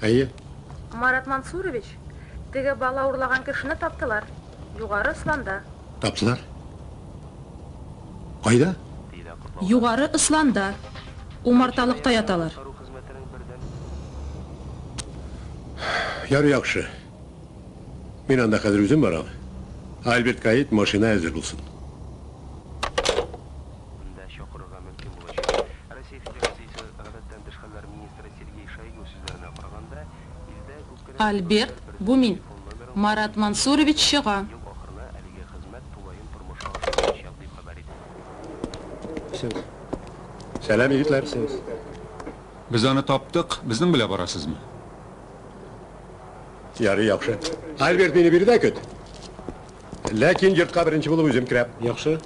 Әйе. Марат Мансурович, теге бала урлаган кешене таптылар. Югары Осланда. Таптылар? Кайда? Югары Осланда. Умарталыкта яталар. Ярый, яхшы. Мин анда хәзер үзем барам. Альбертка әйт, машина әзер булсын. Альберт, бу мин. Марат Мансурович чыга. Сәлам, егетләр. Без аны таптык, безнең белән барасызмы? Ярый, яхшы. Альберт, мине биредә көт. Ләкин йортка беренче булып үзем керәм. Яхшы.